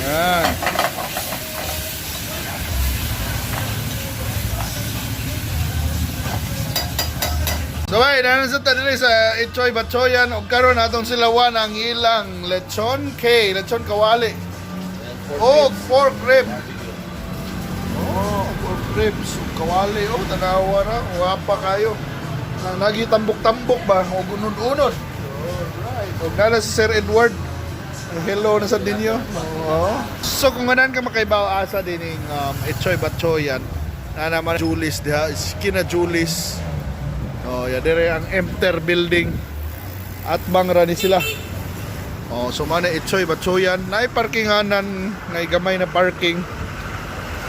Yan. So ay, nanan sa diri sa Itchoy Batchoyan og karon atong silawan ang ilang lechon K, lechon kawali. Og pork rib. Oh, pork ribs, ug kawali oh, tanawa ra, wapa kayo. Nang nagitambok-tambok ba og unod-unod. Alright. Og nana si Sir Edward. Hello na sa ninyo. Oo. So kung ganan ka makaibaw asa dining Itchoy Batchoyan, na naman Julis diha, Kina Julis. Oh, ya dire ang Emter Building. At bangra ni sila. Oh, so mana Itchoy Batchoyan, naay parkinganan, naay gamay na parking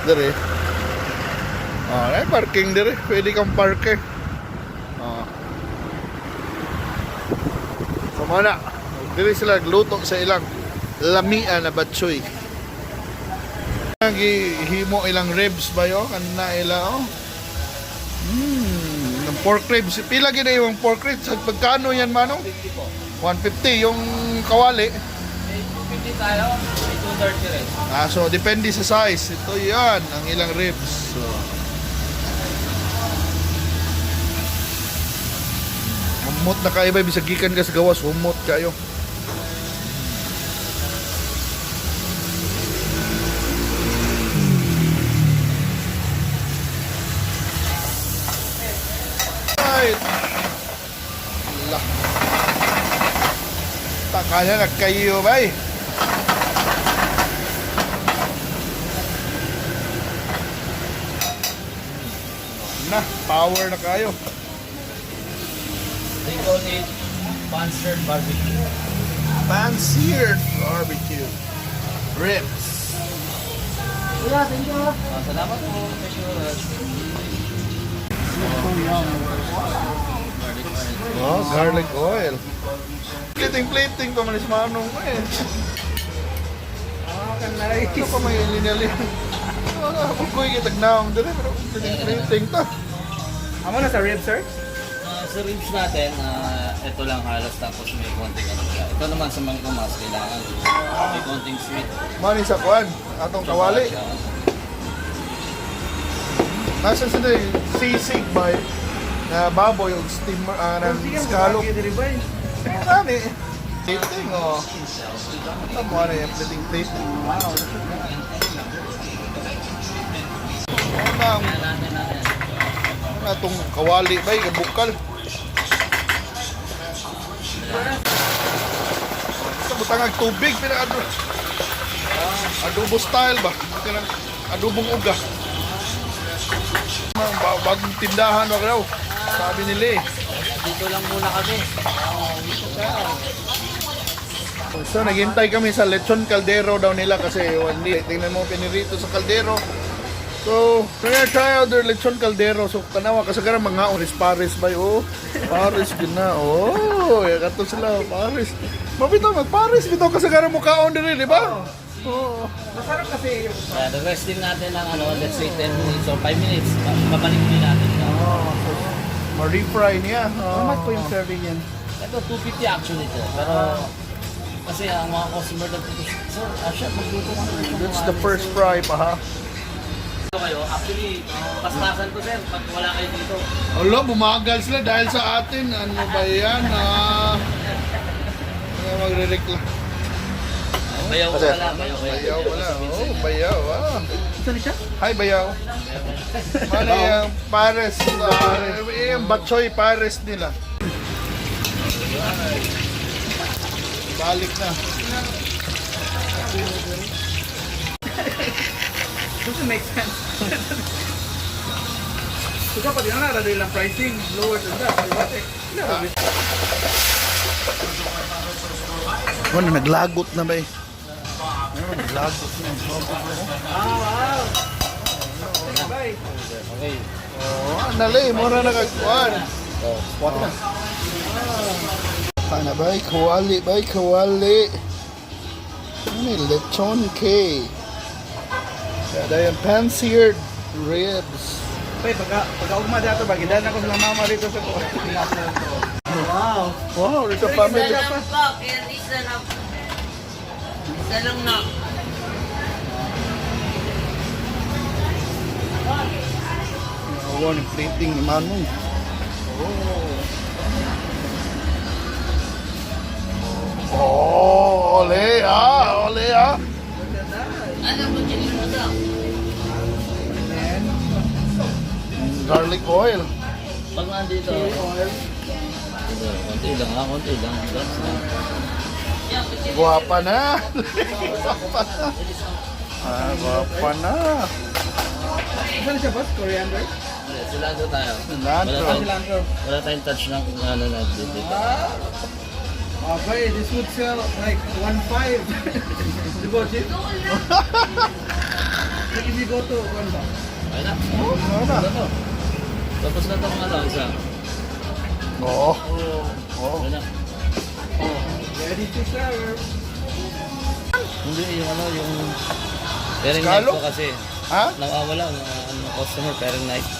dire. Oh, naay parking dire, pwede kang parke. Oh. So mana, dire sila nagluto sa ilang lamia na batchoy. Gihimo ilang ribs ba yo? Kanna ila oh. Ng pork ribs. Pila gid yung pork ribs? Pagkano yan, manong? 150 yung kawali. May 250 tayo, may 230 rin. Ah, so depende sa size. Ito 'yan ang ilang ribs. So. Humot na kayo ba? Bisag gikan ka sa gawas, humot kayo. Right. La. Takala nagkayo bay. Na, power na kayo. They call it Panzer Barbecue. Pan-seared barbecue. Ribs. Ah, salamat po. Thank you very much. Garlic oil. Oh, garlic oil. Plating plating pa man is manong ko eh. Ah, kanay. Ano pa may linalin? Wala ako ko yung tagnaong dali pero plating plating ta. Amo na sa ribs, sir? Ah, sa ribs natin, ito lang halos tapos may konting ano siya. Ito naman sa Mang Tomas, kailangan may konting sweet. Mani sa kuan, atong kawali. Nasa sila yung sisig ba na baboy o steamer ng scallop. Diri ba? Ano eh? Plating oh. Tama na yung plating plating. Wow. Ano ang Natin natin. ano atong kawali ba bukal. Ito butang ang tubig pina ado. Adobo style ba? Kanang adobong uga. Mga bagong tindahan ba raw? Sabi nila eh. Dito lang muna kami. So naghintay kami sa lechon caldero daw nila kasi hindi tingnan mo pinirito sa kaldero. So, we're gonna try out their lechon caldero. So, tanawa kasagaran mga oris pares ba oh. Pares gid na. Oh, ya kato sila pares. Mabitaw magpares bitaw kasagaran mo kaon diri, di ba? Oo. Masarap kasi yung Yeah, the rest din natin ng ano, let's say 10 minutes or 5 minutes. Babalik ulit natin siya. Oh, so, ma-refry niya. How Oh. much po yung serving yan? Ito, 250 actually ito. Pero kasi ang mga customer nagpupush, "Sir, chef, magluto ka na." That's the first fry pa ha. Dito kayo, actually, paspasan ko, sir, pag wala kayo dito. Hala, bumagal sila dahil sa atin. Ano ba yan? Ah. Ano magre-rekla? Bayaw ko pala, bayaw ko. Bayaw pala. Oh, bayaw ah. Saan siya? Hi, bayaw. Ano yung pares? Yung batchoy pares nila. Balik na. Doesn't make sense. So dapat yun na rin lang pricing lower than that. Diba? Eh, wala. Ano, naglagot na ba eh? Ano, naglagot na. Ah, wow. Bye. Okay. Oh, nalay, mura na kagkuhan. Oh, spot na. Sana ba, kawali ba, kawali. Ano yung lechon K? Kaya yung pan-seared ribs. Bay, pagka ugma dato ba gidan ako sa mama dito sa Wow. Wow, there's a family. Isa lang po, kaya isa lang. Isa lang na. Wow, ni plating ni Manong. Oh, ole ah, ole ah. Look at that. Ano ba mo daw? And then, Garlic oil. Pag nandito, chili oil. Ito, konti lang ha, konti lang. Drops lang. Guwapa na. Guwapa na. Ah, guwapa na. Saan siya, boss? Coriander? Hindi, cilantro tayo. Cilantro. Wala tayong, Cilantro. wala tayong touch ng ano na dito. Ah. Okay, this would sell like 1.5. Di ba, Chief? Like if you go to one ba? Okay na. Oh, ano na? Ano to? Tapos na itong ano, isa. Oo. Oh, Oh. Okay na. oh. Ready to serve. Hindi, yung ano, yung pairing knife Scallop? ko kasi. Ha? Nawawala ng ano, customer, pairing knife.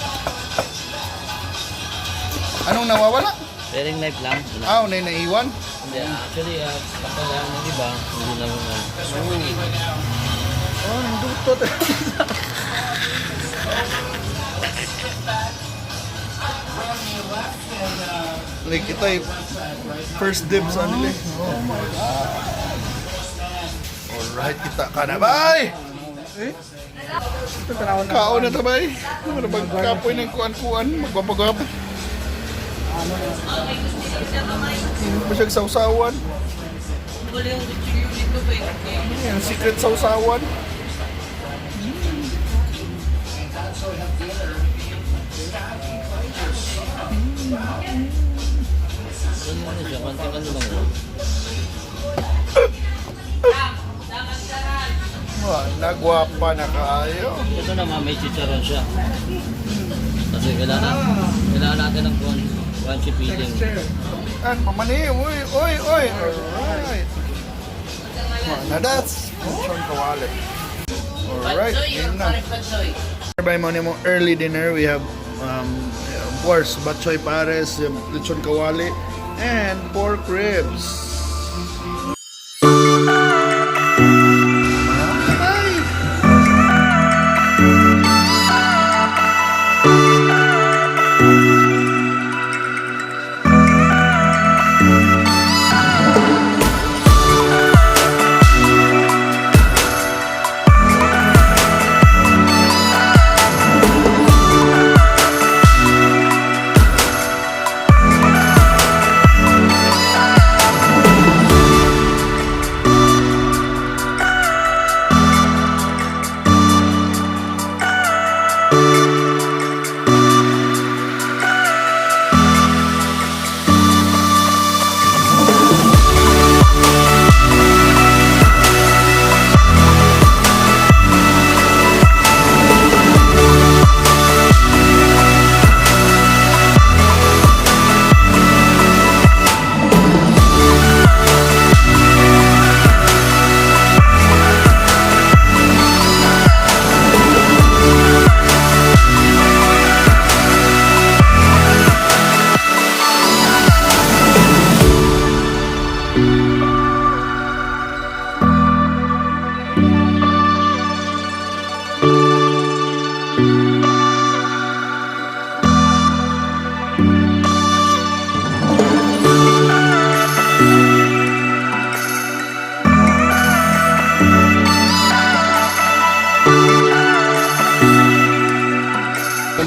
Anong nawawala? Pairing knife lang. Wala. Ah, unay naiwan. Hindi, actually, pagka ng iba, hindi naman ano. Oh, nandito. Like ito ay first dibs sa nila. Oh my God. Alright, kita ka na, bay! Eh? Ito, tanawan na. Kaon na ta, bay. Ano ba kapoy ng kuan-kuan? Magpapagwapo. Hindi pa siya sausawan. Yan, secret sausawan. Ano ano siya, konting ano lang yun. Wah, nagwapa na kaayo. Ito naman, may chicharon siya. Kasi kailangan natin ng crunchy feeling. Texture. An, pamani, uy, uy, uy. Alright. Wah, na that's lechon kawali. Alright, yun na. By mo mo early dinner, we have of course, batchoy pares, lechon kawali, and pork ribs. Ay!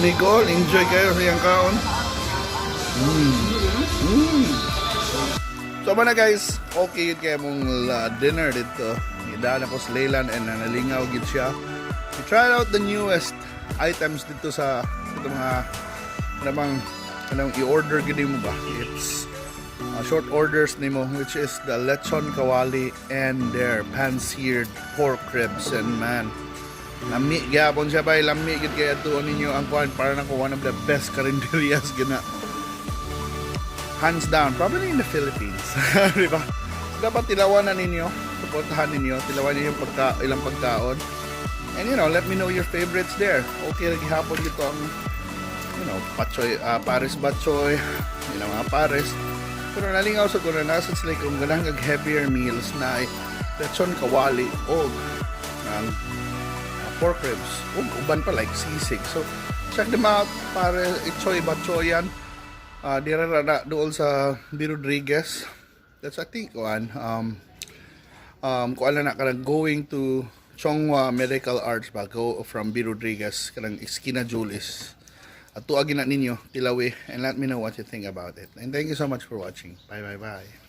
Nicole, enjoy kayo sa iyang kaon. So ba na guys, okay yun kayo mong dinner dito. Idaan ako sa Leyland and nalingaw gid siya. We tried out the newest items dito sa ito mga kanang kanang i-order gid mo ba? It's short orders nimo, which is the lechon kawali and their pan-seared pork ribs, and man, lami gyapon siya bay, lami gid kay atuon ninyo ang kuan para nako one of the best karinderias gina, hands down, probably in the Philippines. Di ba? Dapat tilawan na ninyo, suportahan ninyo, tilawan ninyo yung ilang pagkaon. And let me know your favorites there. Okay, lagi hapon dito ang patsoy, pares batchoy, ilang mga pares. Pero nalingaw sa kung nasa sila kung ganang kag heavier meals na ay lechon kawali o ang pork ribs. Ug uban pa like sisig. So check them out, pare, Itchoy Batchoyan. Dira ra na dool sa B. Rodriguez. That's, I think, kuan kuan na kanang going to Chong Hua Medical Arts ba, go from B. Rodriguez, kanang Esquina Julis. At tuagi na ninyo, tilawi, and let me know what you think about it. And thank you so much for watching. Bye bye bye.